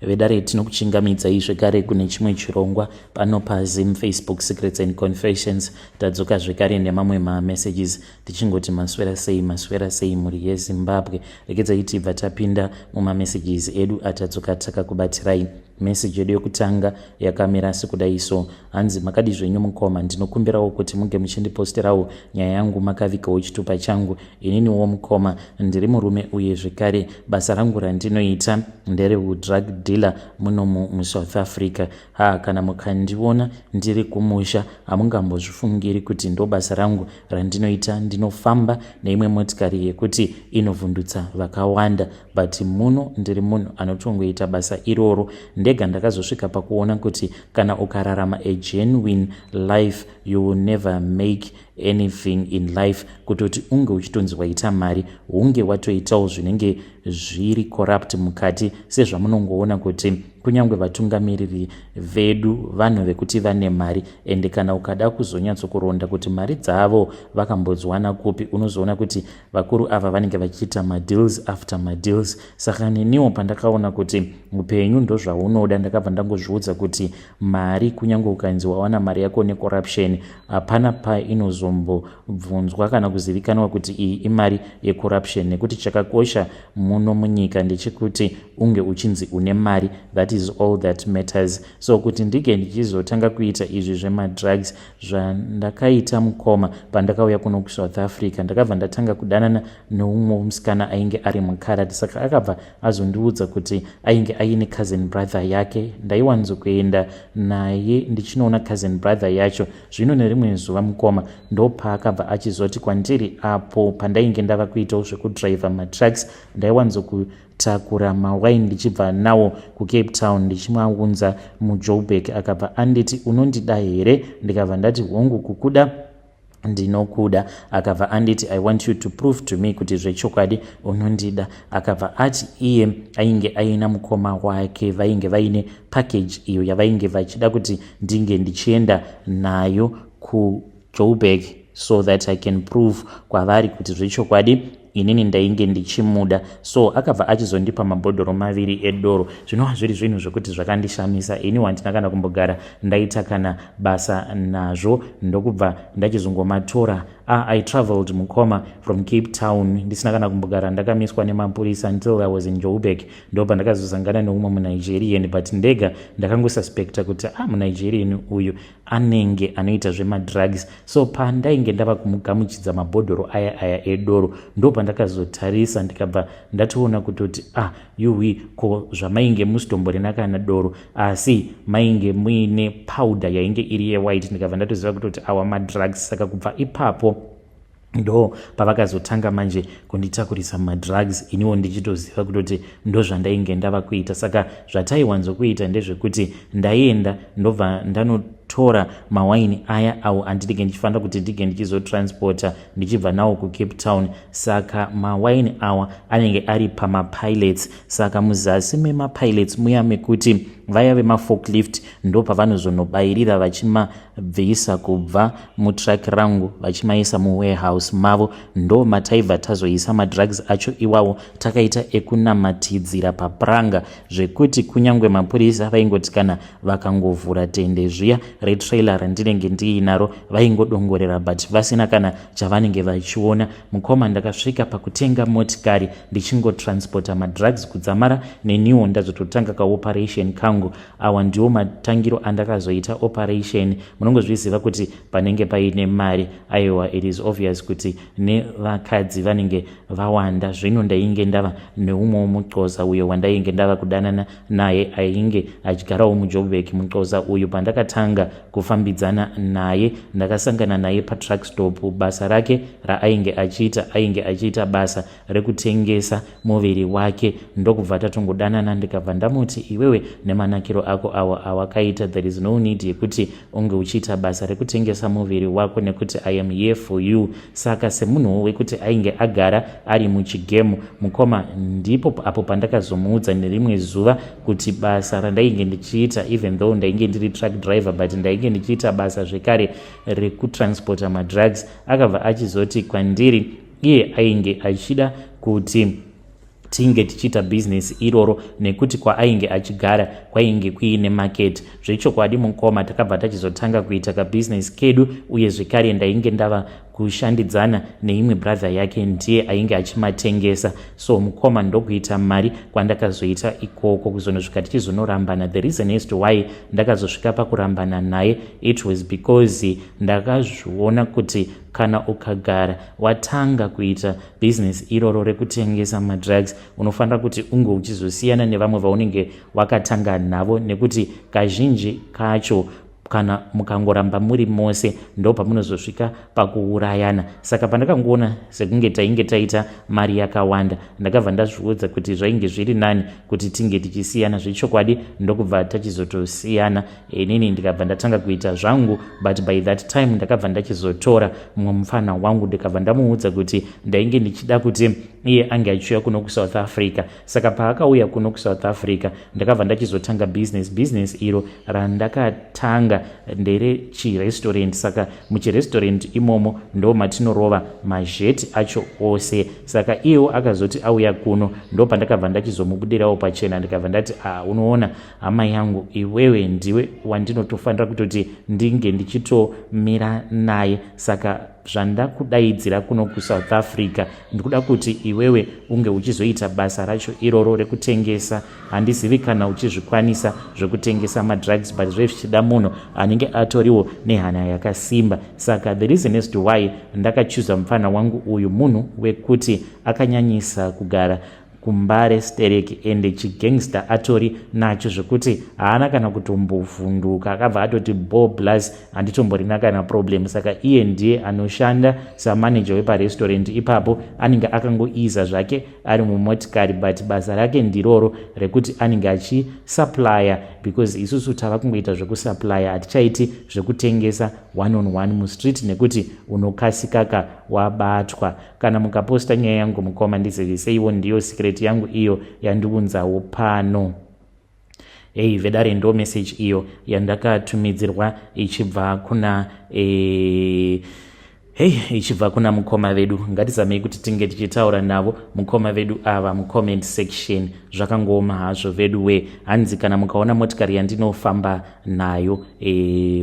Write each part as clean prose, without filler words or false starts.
Vedare, tinokuchingamidzai zvekare kune chimwe chirongwa pano paZim Facebook Secrets and Confessions. Tadzoka zvekare nemamwe mamessages, tichingoti maswera sei, maswera sei, mhuri yeZimbabwe. Regedzai tibva tapinda mumamessages edu atadzoka takakubatirai. Meseji yedu yekutanga yakamira sekudai so. Hanzi, "Makadi zvenyu mukoma? Ndinokumbirawo kuti muge muchindiposterawo nyaya yangu makavigawo chitupa changu. Ininiwo mukoma ndiri murume, uye zvekare basa rangu randinoita ndereudrug dealer munomu muSouth Africa. Ha, kana mukandiona ndiri kumusha hamungambozvifungiri kuti ndo basa rangu randinoita. Ndinofamba neimwe motikari yekuti inovhundutsa vakawanda, but muno ndiri munhu anotongoita basa iroro ndega. Ndakazosvika pakuona kuti kana ukararama a genuine life, you will never make anything in life. Kutoti unge uchitonzi waita mari, hunge watoitawo zvinenge zviri corrupt mukati. Sezvamunongoona kuti kunyange vatungamiriri vedu vanhu vekuti vane mari, ende kana ukada kuzonyatsokuronda kuti mari dzavo vakambodziwana kupi, unozoona kuti vakuru ava vanenge vachiita madeals after madeals. Saka neniwo pandakaona kuti upenyu ndozvaunoda, ndakabva ndangozviudza kuti mari, kunyange ukanzi wawana mari yako necorruption, hapana painozombobvunzwa kana kuzivikanwa kuti iyi imari yecorruption, nekuti chakakosha muno munyika ndechekuti unge uchinzi une mari. That is all that matters. So kuti ndige ndichizotanga kuita izvi zvemadrugs zvandakaita, mukoma, pandakauya kuno kuSouth Africa, ndakabva ndatanga kudanana neumwe musikana ainge ari mukarad. Saka akabva azondiudza kuti ainge aine cousin brother yake. Ndaiwanzokuenda naye ndichinoona cousin brother yacho. Zvino nerimwe zuva, mukoma, ndopaakabva achizoti kwandiri, apo pandainge ndava kuitawo zvekudhiraivha matrucks, ndaiwanzokutakura mawaini ndichibva nawo kuCape Town ndichimaunza muJoburg. Akabva anditi, 'Unondida here?' Ndikabva ndati, 'Hongu, kukuda ndinokuda.' Akabva anditi, 'I want you to prove to me kuti zvechokwadi unondida.' Akabva ati iye ainge aina mukoma wake, vainge vaine package iyo yavainge vachida kuti ndinge ndichienda nayo kuJoburg so that I can prove kwavari kuti zvechokwadi inini ndainge ndichimuda. So akabva achizondipa mabhodhoro 2 edoro, zvinova zviri zvinhu zvokuti zvakandishamisa. Ini wandina kana kumbogara ndaita kana basa nazvo, ndokubva ndachizongomatora. Ah, I traveled, mukoma, from Cape Town ndisina kana kumbogara ndakamiswa nemapurisa until I was in Joburg. Ndobva ndakazosangana neumwe muNigerian, but ndega ndakangosuspecta kuti ah, muNigerian uyu anenge anoita zvemadrugs. So pandainge ndava kumugamuchidza mabhodhoro aya aya edoro, ndo pandakazotarisa ndikabva ndatoona kutoti, ah, yuwi, ko zvamainge musitomborina kana doro, asi mainge muine powder yainge iri yewhite. Ndikabva ndatoziva kutoti awa madrugs. Saka kubva ipapo ndo pavakazotanga manje kunditakurisa madrugs, iniwo ndichitoziva kutoti ndo zvandainge ndava kuita. Saka zvataiwanzokuita ndezvekuti ndaienda, ndobva ndanotora mawaini aya awo andinenge ndichifanira kuti ndige ndichizotransporta ndichibva nawo kuCape Town. Saka mawaini awa anenge ari pamapallets. Saka muzasi memapallets muya mekuti vaya vemaforklift ndo pavanozonobayirira vachimabvisa kubva mutruck rangu vachimaisa muwarehouse mavo, ndo mataibva tazoisa madrugs acho iwawo, takaita ekunamatidzira papuranga, zvekuti kunyange mapurisa vaingoti kana vakangovhura tende zviya retrailer randinenge ndiinaro, vaingodongorera but vasina kana chavanenge vachiona. Mukoma, ndakasvika pakutenga motikari ndichingotransporta madrugs kudzamara neniwo ndazototanga kaoperation kangu. Awa ndiwo matangiro andakazoita operation. Munongozviziva kuti panenge paine mari, aiwa, it is obvious kuti nevakadzi vanenge vawanda. Zvino ndainge ndava neumwewo muxhosa uyo wandainge ndava kudanana naye, ainge achigarawo muJoburg. Muxhosa uyu, pandakatanga kufambidzana naye, ndakasangana naye patruck stop. Basa rake raainge achiita, ainge achiita basa rekutengesa muviri wake. Ndokubva tatongodanana, ndikabva ndamuti, 'Iwewe nemanakiro ako awa awakaita, there is no need yekuti unge uchiita basa rekutengesa muviri wako, nekuti I am here for you.' Saka semunhuwo wekuti ainge agara ari muchigemu, mukoma, ndipo apo pandakazomuudza nerimwe zuva kuti basa randainge ndichiita, even though ndainge ndiri truck driver, but ndainge ndichiita basa zvekare rekutransporta madrugs. Akabva achizoti kwandiri iye ainge achida kuti Tinge tichiita bhizinesi iroro nekuti kwaainge achigara kwainge kuine market. Zvechokwadi mukoma, takabva tachizotanga kuita kabhizinesi kedu, uye zvekare ndainge ndava kushandidzana neimwe brother yake, ndiye ainge achimatengesa. So mukoma, ndokuita mari kwandakazoita ikoko kuzonosvika tichizonorambana. The reason as to why ndakazosvika pakurambana naye, it was because ndakazviona kuti kana ukagara watanga kuita bhizinesi iroro rekutengesa madrugs, unofanira kuti unge uchizosiyana nevamwe vaunenge wakatanga navo, nekuti kazhinji kacho kana mukangoramba muri mose, ndo pamunozosvika pakuurayana. Saka pandakangoona sekunge tainge taita mari yakawanda, ndakabva ndazviudza kuti zvainge zviri nani kuti tinge tichisiyana. Zvechokwadi ndokubva tachizotosiyana, inini ndikabva ndatanga kuita zvangu. But by that time ndakabva ndachizotora mumwe mufana wangu, ndikabva ndamuudza kuti ndainge ndichida kuti iye ange achiuya kuno kuSouth Africa. Saka paakauya kuno kuSouth Africa, ndakabva ndachizotanga business. Business iro randakatanga nderechirestaurant. Saka muchirestaurant imomo ndo matinorova mazheti acho ose. Saka iyewo akazoti auya kuno, ndo pandakabva ndachizomubudirawo pachena, ndikabva ndati, "A, unoona hama yangu, iwewe ndiwe wandinotofanira kutoti ndinge ndichitomira naye. Saka zvandakudaidzira kuno kuSouth Africa, ndikuda kuti iwewe unge uchizoita basa racho iroro rekutengesa. Handizivi kana uchizvikwanisa zvekutengesa madrugs, but zve zvichida munhu anenge atoriwo nehana yakasimba." Saka the reason as to why ndakachuza mufana wangu uyu, munhu wekuti akanyanyisa kugara kuMbare sterek, ende chigangster atori nacho, zvekuti haana kana kutombovhunduka, akabva atoti, "Bo plus, handitomborina kana problem." Saka iye ndiye anoshanda samanager weparestaurant ipapo. Anenge akangoiza zvake ari mumotikari, but basa rake ndiroro rekuti anenge achisupplya, because isusu tava kungoita zvekusupplya, hatichaiti zvekutengesa one on one mustreet, nekuti unokasikaka wabatwa. Kana mukaposta nyaya yangu mukoma, ndiziviseiwo. Ndiyo secret yangu iyo yandiunzawo pano. Ei vedare, ndo message iyo yandakatumidzirwa ichibva kuna hei, ichibva kuna mukoma vedu. Ngatizamei kuti tinge tichitaura navo mukoma vedu ava mucomment section. Zvakangooma hazvo vedu we. Hanzi kana mukaona motikari yandinofamba nayo,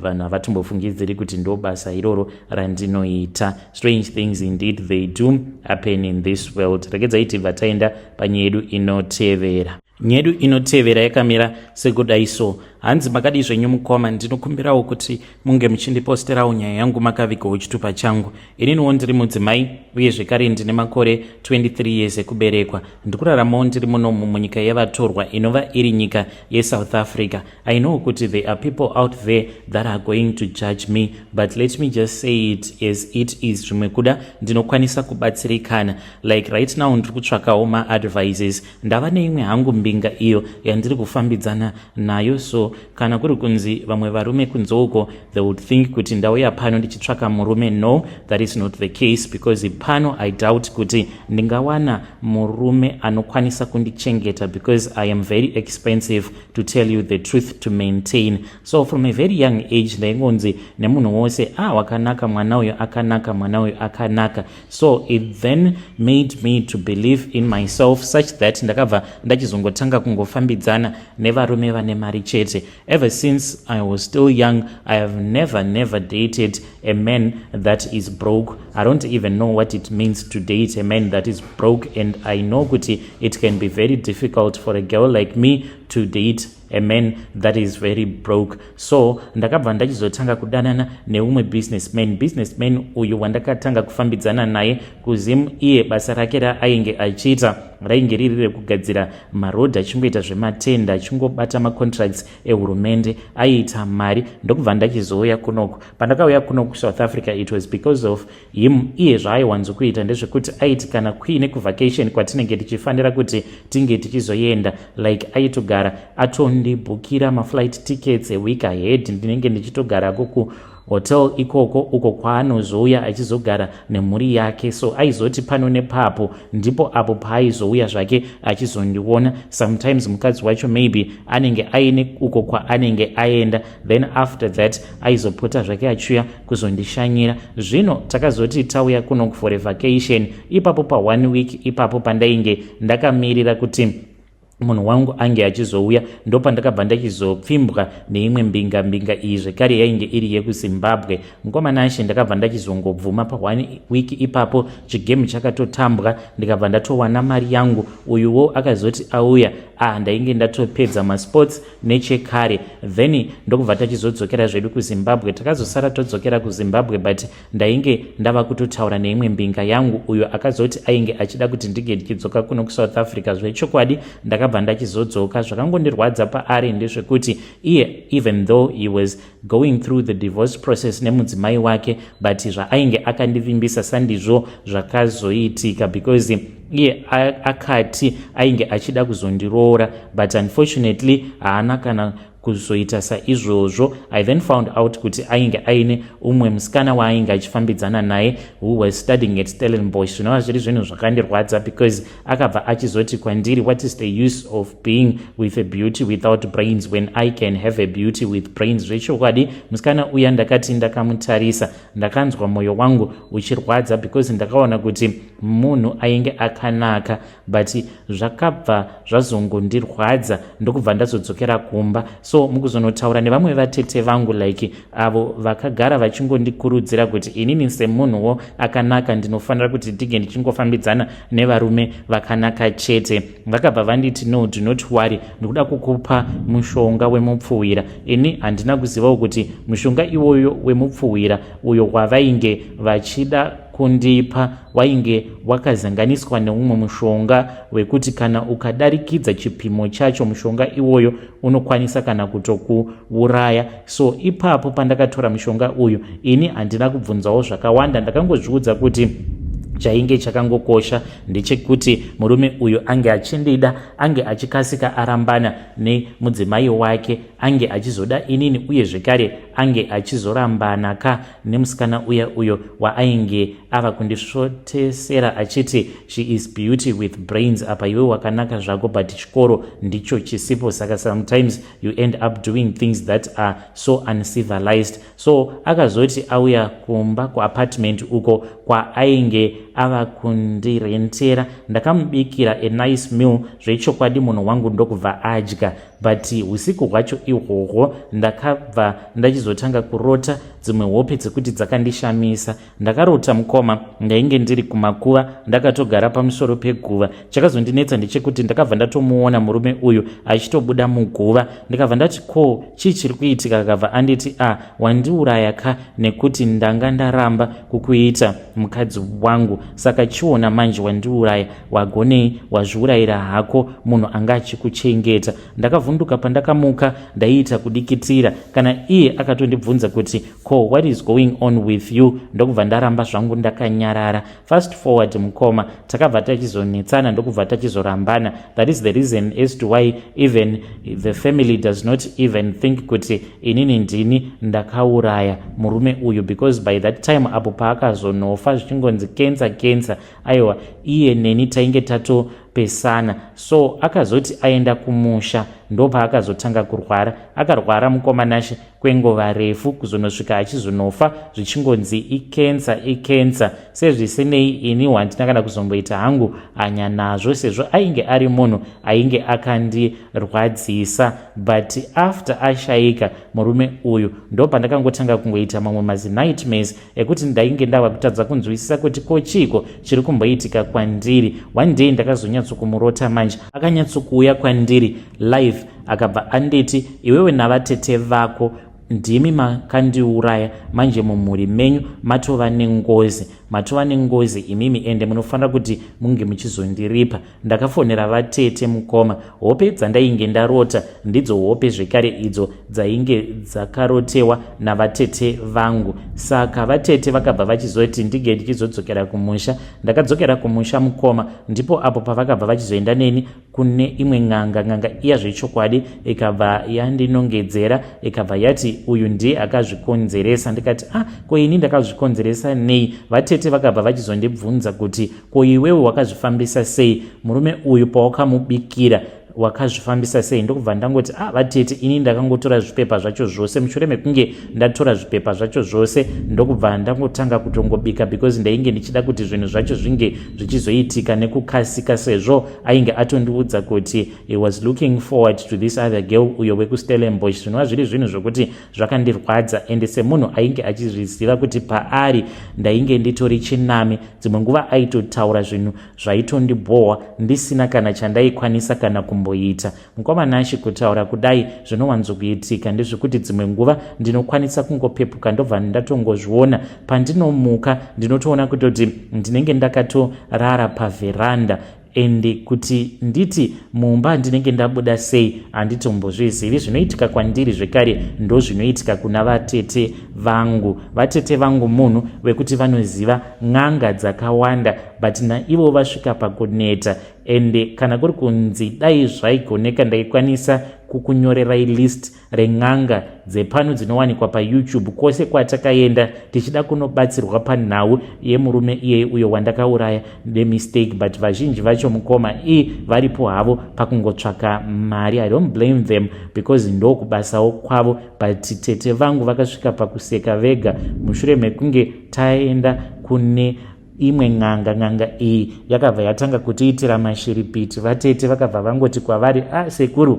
vanhu havatombofungidziri kuti ndo basa iroro randinoita. Strange things indeed, they do happen in this world. Regedzai tibva taenda panyaya yedu inotevera. Nyaya yedu inotevera yakamira sekudai so. Hanzi, "Makadii zvenyu mukoma? Ndinokumbirawo kuti munge muchindiposterawo nyaya yangu makavigawo chitupa changu. Ininiwo ndiri mudzimai, uye zvekare ndine makore 23 years ekuberekwa. Ndikuraramawo ndiri munomu munyika yevatorwa, inova iri nyika yeSouth Africa. I know kuti there are people out there that are going to judge me, but let me just say it as it is. Zvimwe kuda ndinokwanisa kubatsirikana. Like right now ndiri kutsvakawo maadvices. Ndava neimwe hangu mbinga iyo yandiri kufambidzana nayo. So kana kuri kunzi vamwe varume kunze uko, they would think kuti ndauya pano ndichitsvaka murume, no, that is not the case, because pano I doubt kuti ndingawana murume anokwanisa kundichengeta, because I am very expensive, to tell you the truth, to maintain. So from a very young age ndaingonzi nemunhu wose, 'Ah, wakanaka mwana uyo, akanaka mwana uyo, akanaka.' So it then made me to believe in myself such that ndakabva ndachizongotanga kungofambidzana nevarume vane mari chete. Ever since I was still young, I have never, never dated a man that is broke. I don't even know what it means to date a man that is broke, and I know kuti it can be very difficult for a girl like me to date a man that is very broke. So ndakabva ndachizotanga kudanana neumwe businessman. Businessman uyu wandakatanga kufambidzana naye kuZim, iye basa rake raainge achiita rainge riri rekugadzira marodhi, achingoita zvematenda, achingobata macontracts ehurumende, aiita mari. Ndokubva ndachizouya kunoku. Pandakauya kunoku South Africa, it was because of him. Iye zvaaiwanzokuita ndezvekuti aiti kana kuine kuvacation kwatinenge tichifanira kuti tinge tichizoenda, like aitogara atondibhukira maflight tickets a week ahead. Ndinenge ndichitogarako ku Hotel ikoko uko kwaanozouya achizogara nemhuri yake. So aizoti pano nepapo ndipo apo paaizouya zvake achizondiona. Sometimes mukadzi wacho maybe anenge aine uko kwaanenge aenda, then after that aizopota zvake achiuya kuzondishanyira. Zvino takazoti tauya kuno for a vacation, ipapo pa one week ipapo pandainge ndakamirira kuti munhu wangu ange achizouya, ndopandakabva ndachizopfimbwa neimwe mbinga. Mbinga iyi zvekare yainge iri yekuZimbabwe, mukomana ashe. Ndakabva ndachizongobvuma pa one week ipapo. Chigame chakatotambwa, ndikabva ndatowana mari yangu. Uyuwo akazoti auya, ah, ndainge ndatopedza masports nechekare. Then ndokubva tachizodzokera zvedu kuZimbabwe. Takazosara todzokera kuZimbabwe, but ndainge ndava kutotaura neimwe mbinga yangu, uyo akazoti ainge achida kuti ndinge ndichidzoka kuno kuSouth Africa. Zvechokwadi ndakabva ndachizodzoka. Zvakangondirwadza paari ndezvekuti iye, even though he was going through the divorce process nemudzimai wake, but zvaainge akandivimbisa sandizvo zvakazoitika, because iye akati ainge achida kuzondiroora, but unfortunately haana kana kuzoita saizvozvo. I then found out kuti ainge aine umwe musikana waainge achifambidzana naye who was studying at Stellenbosch, zvinova zviri zvinhu zvakandirwadza, because akabva achizoti kwandiri, "What is the use of being with a beauty without brains when I can have a beauty with brains?" Zvechokwadi musikana uya ndakati ndakamutarisa, ndakanzwa mwoyo wangu uchirwadza, because ndakaona kuti munhu ainge akanaka, but zvakabva zvazongondirwadza. Ndokubva ndazodzokera kumba. So mukuzonotaura nevamwe vatete vangu, like avo vakagara vachingondikurudzira kuti inini semunhuwo akanaka ndinofanira kuti ndinge ndichingofambidzana nevarume vakanaka chete, vakabva vanditi, "No, do not worry, ndikuda kukupa mushonga wemupfuwira." Ini handina kuzivawo kuti mushonga iwoyo wemupfuwira uyo wavainge vachida kundipa wainge wakazanganiswa neumwe mushonga wekuti kana ukadarikidza chipimo chacho, mushonga iwoyo unokwanisa kana kutokuuraya. So ipapo pandakatora mushonga uyu, ini handina kubvunzawo zvakawanda. Ndakangozviudza kuti chainge chakangokosha ndechekuti murume uyu ange achindida, ange achikasika arambana nemudzimai wake, ange achizoda inini, uye zvekare ange achizorambana ka nemusikana uya uyo waainge ava kundisvotesera achiti, "She is beauty with brains, apa iwe wakanaka zvako, but chikoro ndicho chisipo." Saka sometimes you end up doing things that are so uncivilized. So akazoti auya kumba kuapartment uko kwaainge ava kundirentera, ndakamubikira a nice meal zvechokwadi, munhu wangu ndokubva adya. But usiku hwacho ihwohwo ndakabva ndachizotanga kurota dzimwe hope dzekuti dzakandishamisa. Ndakarota, mukoma, ndainge ndiri kumakuva, ndakatogara pamusoro peguva. Chakazondinetsa ndechekuti ndakabva ndatomuona murume uyu achitobuda muguva. Ndikabva ndati, "Ko, chii chiri kuitika?" Akabva anditi, "A ah, wandiuraya ka, nekuti ndanga ndaramba kukuita mukadzi wangu. Saka chiona manje, wandiuraya. Wagonei? Wazviurayira hako munhu anga achikuchengeta." Ndakavhunduka. Pandakamuka ndaiita kudikitira. Kana iye akatondibvunza kuti, "Ko, what is going on with you?" Ndokubva ndaramba zvangu ndakanyarara. Fast forward, mukoma, takabva tachizonetsana, ndokubva tachizorambana. That is the reason as to why even the family does not even think kuti inini ndini ndakauraya murume uyu, because by that time apo paakazonofa zvichingonzi cancer, cancer, aiwa, iye neni tainge tatopesana. So akazoti aenda kumusha, ndopaakazotanga kurwara. Akarwara, mukomanashe, kwenguva refu, kuzonosvika achizonofa zvichingonzi icancer, icancer. Sezvisinei, ini handina kana kuzomboita hangu hanya nazvo, sezvo ainge ari munhu ainge akandirwadzisa. But after ashayika murume uyu, ndopandakangotanga kungoita mamwe mazinightmares ekuti ndainge ndava kutadza kunzwisisa kuti ko chiiko chiri kumboitika kwandiri. One day ndakazonyatsokumurota manje, akanyatsokuuya kwandiri live, akabva anditi, "Iwewe navatete vako ndimi makandiuraya. Manje mumhuri menyu matova nengozi, matova nengozi imimi, ende munofanira kuti munge muchizondiripa." Ndakafonera vatete, mukoma. Hope dzandainge ndarota ndidzo hope zvekare idzo dzainge dzakarotewa navatete vangu. Saka vatete vakabva vachizoti ndinge ndichizodzokera kumusha. Ndakadzokera kumusha, mukoma. Ndipo apo pavakabva vachizoenda neni kune imwe n'anga. N'anga iya zvechokwadi ikabva yandinongedzera, ikabva yati Uyu ndiye akazvikonzeresa. Ndikati, "Ah, ko ini ndakazvikonzeresa nei?" Vatete vakabva vachizondibvunza kuti, "Ko iwewe wakazvifambisa sei? Murume uyu pawakamubikira, wakazvifambisa sei?" Ndokubva ndangoti, "A ah, vatete, ini ndakangotora zvipepa zvacho zvose. Mushure mekunge ndatora zvipepa zvacho zvose, ndokubva ndangotanga kutongobika, because ndainge ndichida kuti zvinhu zvacho zvinge zvichizoitika nekukasika, sezvo ainge atondiudza kuti he was looking forward to this other girl, uyo wekuStellenbosch." Zvinova zviri zvinhu zvokuti zvakandirwadza, ende semunhu ainge achizviziva kuti paari ndainge nditori chinami, dzimwe nguva aitotaura zvinhu zvaitondibhohwa ndisina kana chandaikwanisa kana kumboita. Mukoma Nashi, kutaura kudai, zvinowanzokuitika ndezvekuti dzimwe nguva ndinokwanisa kungopepuka, ndobva ndatongozviona. Pandinomuka, ndinotoona kutoti ndinenge ndakatorara pavheranda, ende kuti nditi mumba ndinenge ndabuda sei, handitombozvizivi. Zvinoitika kwandiri zvekare ndo zvinoitika kuna vatete vangu. Vatete vangu munhu wekuti vanoziva n'anga dzakawanda, but naivo vasvika pakuneta. Ende kana kuri kunzi dai zvaigoneka, ndaikwanisa kukunyorerai list ren'anga dzepano dzinowanikwa paYouTube, kwose kwatakaenda tichida kunobatsirwa panhau yemurume iyeye uyo wandakauraya nemistake. But vazhinji vacho, mukoma, i varipo havo pakungotsvaka mari. I don't blame them, because ndokubasawo kwavo. But tete vangu vakasvika pakuseka vega mushure mekunge taenda kune imwe n'anga. N'anga iyi yakabva yatanga kutiitira mashiripiti. Vatete vakabva vangoti kwavari, "A ah, sekuru,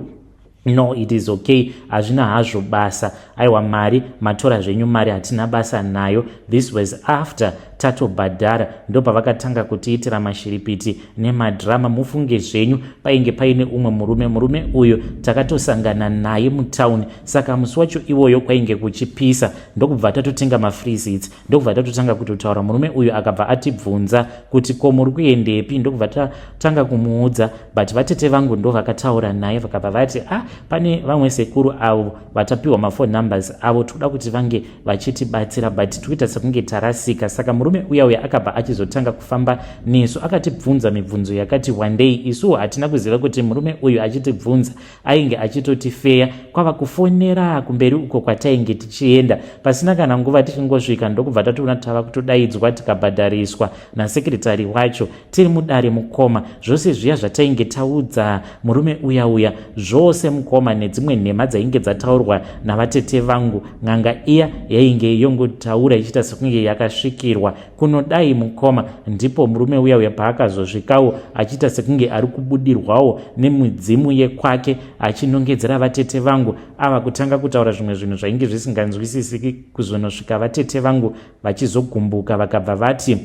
no, it is okay, hazvina hazvo basa. Aiwa, mari matora zvenyu, mari hatina basa nayo." This was after tatobhadhara. Ndopavakatanga kutiitira mashiripiti nemadhirama. Mufunge zvenyu, painge paine umwe murume. Murume uyu takatosangana naye mutauni. Saka musi wacho iwoyo kwainge kuchipisa, ndokubva tatotenga mafreezits, ndokubva tatotanga kutotaura. Murume uyu akabva atibvunza kuti, "Ko muri kuendepi?" Ndokubva tatanga kumuudza, but vatete vangu ndo vakataura naye, vakabva vati, "Ah, pane vamwe sekuru avo vatapiwa mafone numbers avo, toda kuti vange vachitibatsira, but tikuita sekunge tarasika." Saka murume uya uya akabva achizotanga kufamba nesu, akatibvunza mibvunzo yakati wandei. Isuwo hatina kuziva kuti murume uyu achitibvunza ainge achitotifeya. Kwava kufonera kumberi uko kwatainge tichienda. Pasina kana nguva, tichingosvika, ndokubva tatoona tava kutodaidzwa, tikabhadhariswa nasekretary wacho. Tiri mudare, mukoma, zvose zviya zvatainge taudza murume uya uya zvose, mukoma, nedzimwe nhema dzainge dzataurwa navatete vangu, n'anga iya yainge yongotaura ichiita sekunge yakasvikirwa kunodai. Mukoma, ndipo murume uya uya paakazosvikawo achiita sekunge ari kubudirwawo nemidzimu yekwake, achinongedzera vatete vangu, ava kutanga kutaura zvimwe zvinhu zvainge zvisinganzwisisiki, kuzonosvika vatete vangu vachizogumbuka, vakabva vati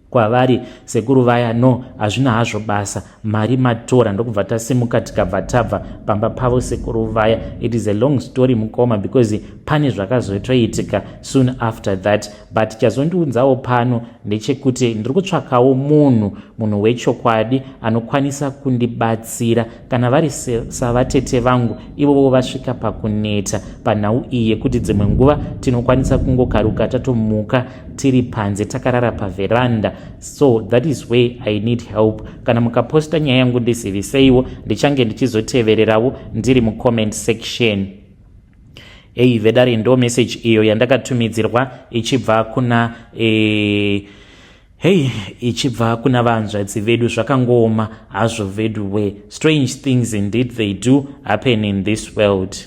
kwavari sekuru vaya, "No, hazvina hazvo basa, mari matora." Ndokubva tasimuka, tikabva tabva pamba pavo sekuru vaya. It is a long story, mukoma, because pane zvakazotoitika soon after that. But chazondiunzawo pano ndechekuti ndiri kutsvakawo munhu wechokwadi anokwanisa kundibatsira. Kana vari savatete vangu, ivovo vasvika pakuneta panhau iyi yekuti dzimwe nguva tinokwanisa kungokaruka tatomuka tiri panze, takarara pavheranda. So that is where I need help. Kana mukaposta nyaya yangu, ndiziviseiwo, ndichange ndichizotevererawo ndiri mucomment section. Ei, vedare, ndo message iyo yandakatumidzirwa ichibva kuna hei, ichibva kuna vanzvadzi vedu. Zvakangooma hazvo vedu we. Strange things indeed, they do happen in this world.